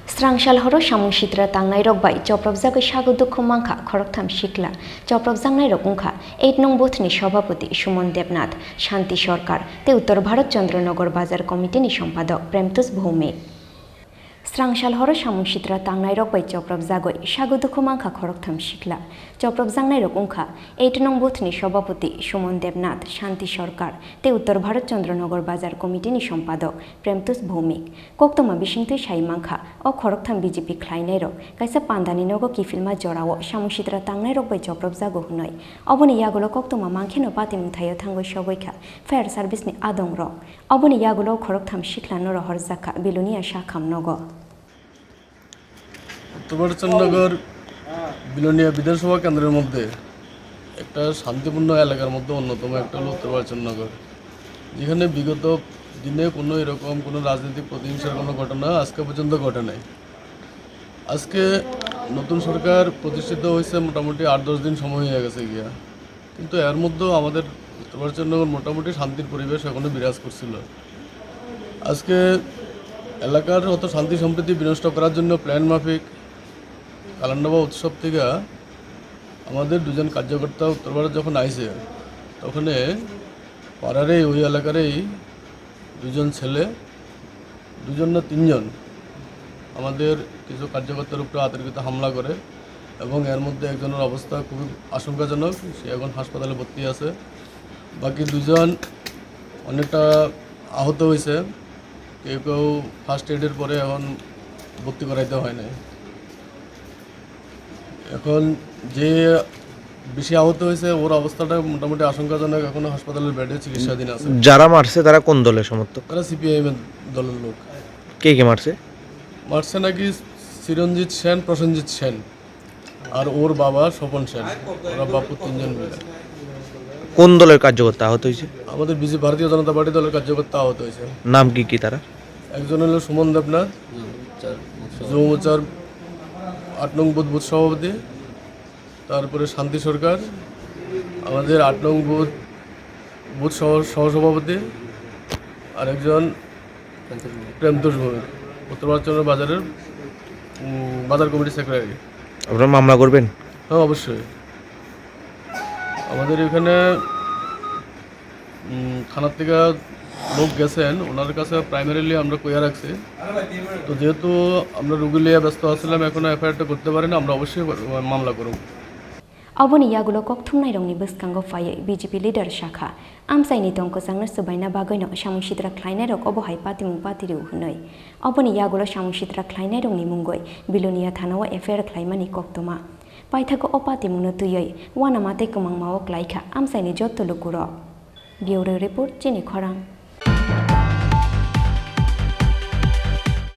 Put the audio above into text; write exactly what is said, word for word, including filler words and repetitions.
Srang sal horo samung sitra tangnairok bai chopropjagwi sago dukhu mankha khoroktham sikla. Chopropjaknairok wngkha eight nong booth ni sobhapoti Suman Debnath, Shanti Sarkar tei Uttor Bharat Chandra Nagar Bazar Committee ni sompadok Premtush Bhoumik. Srang sal horo samung sitra tangnairok bai chopropjagwi sago dukhu mankha khoroktham sikla. Chopropjaknairok wngkha eight nong booth ni sobhapoti Suman Debnath, Shanti Sarkar tei Uttor Bharat Chandra Nagar Bazar Committee ni sompadok Premtush Bhoumik. Koktwma bisingtwi sai mankha, o khoroktham B J P khlainairok kaisa pandani nogo kiphilma jorao samung sitra tangnairok bai chopropjago hwnwi. Oboni yagulo koktwma mankheno patimung thaio thangwi sogwi kha fire service ni adongrok. Oboni yagulo khoroktham siklano rohorjak kha Bilonia sakham nogo. উত্তর ভারতচন্দ্রনগর বিলোনিয়া বিধানসভা কেন্দ্রের মধ্যে একটা শান্তিপূর্ণ এলাকার মধ্যে অন্যতম একটা হলো উত্তর ভারতচন্দ্রনগর, যেখানে বিগত দিনে কোনো এরকম কোনো রাজনৈতিক প্রতিহিংসার কোনো ঘটনা আজকে পর্যন্ত ঘটে নাই। আজকে নতুন সরকার প্রতিষ্ঠিত হয়েছে, মোটামুটি আট দশ দিন সময় হয়ে গেছে গিয়া, কিন্তু এর মধ্যেও আমাদের উত্তর ভারতচন্দ্রনগর মোটামুটি শান্তির পরিবেশ এখনো বিরাজ করছিল। আজকে এলাকার অত শান্তি সম্প্রীতি বিনষ্ট করার জন্য প্ল্যান মাফিক কালান্ডাবা উৎসব থেকে আমাদের দুজন কার্যকর্তা উত্তর ভারত যখন আইছে, তখনে পাড়ারেই, ওই এলাকারেই দুজন ছেলে, দুজন না তিনজন আমাদের কিছু কার্যকর্তার উপরে অতর্কিত হামলা করে এবং এর মধ্যে একজনের অবস্থা খুবই আশঙ্কাজনক, সে এখন হাসপাতালে ভর্তি আছে। বাকি দুজন অনেকটা আহত হয়েছে, কেউ কেউ ফার্স্ট এইডের পরে এখন ভর্তি করাইতে হয় নাই। এখন যে বেশি আহত হয়েছে, ওর অবস্থাটা মোটামুটি আশঙ্কাজনক, এখনো হাসপাতালের বেডে চিকিৎসাধীন আছে। যারা মারছে, তারা কোন দলের সমর্থক? তারা সিপিআইএম এর দলের লোক। কে কে মারছে? মারছে নাকি চিরঞ্জিত সেন, প্রসেনজিৎ সেন, আর ওর বাবা স্বপন সেন, ওরা বাপু তিনজন মিলে। কোন দলের কার্যকর্তা আহত হয়েছে? আমাদের বিজে-, ভারতীয় জনতা পার্টি দলের কার্যকর্তা আহত হয়েছে। নাম কি কি তারা? একজন হলো সুমন দেবনাথ, যুব মোর্চার আট নং বুথ, বুথ সভাপতি, তারপরে শান্তি সরকার, আমাদের আট নং বুথ, বুথ সহ, সহসভাপতি, আরেকজন প্রেমতোষ ভৌমিক, উত্তর ভারতচন্দ্র বাজারের, উম, বাজার কমিটির সেক্রেটারি। আপনারা মামলা করবেন? হ্যাঁ, অবশ্যই। আমাদের এখানে উম, থানার থেকে লোক গেছেন, ওনার কাছে প্রাইমারিলি আমরা কইয়া রাখছি। তো যেহেতু আমরা রুগী লইয়া ব্যস্ত আছিলাম, এখনো এফআইআরটা করতে পারি না, আমরা অবশ্যই মামলা করব। Oboni yagulo kok thumnairokni bwskango phaiwi B J P leader sakha, amchaini tong kwchangno swbaina bagwino samung sitra khlainairok obo hai patimung patiriu hwnwi. Oboni yagulo samung sitra khlainairokni mungwi Bilonia thanao F I R khlaimani koktwma. Paithago o patimungno twiwi uanama tei kwmangmao klaikha amchaini jotto lukurok. Bureau Report, Chini Khorang.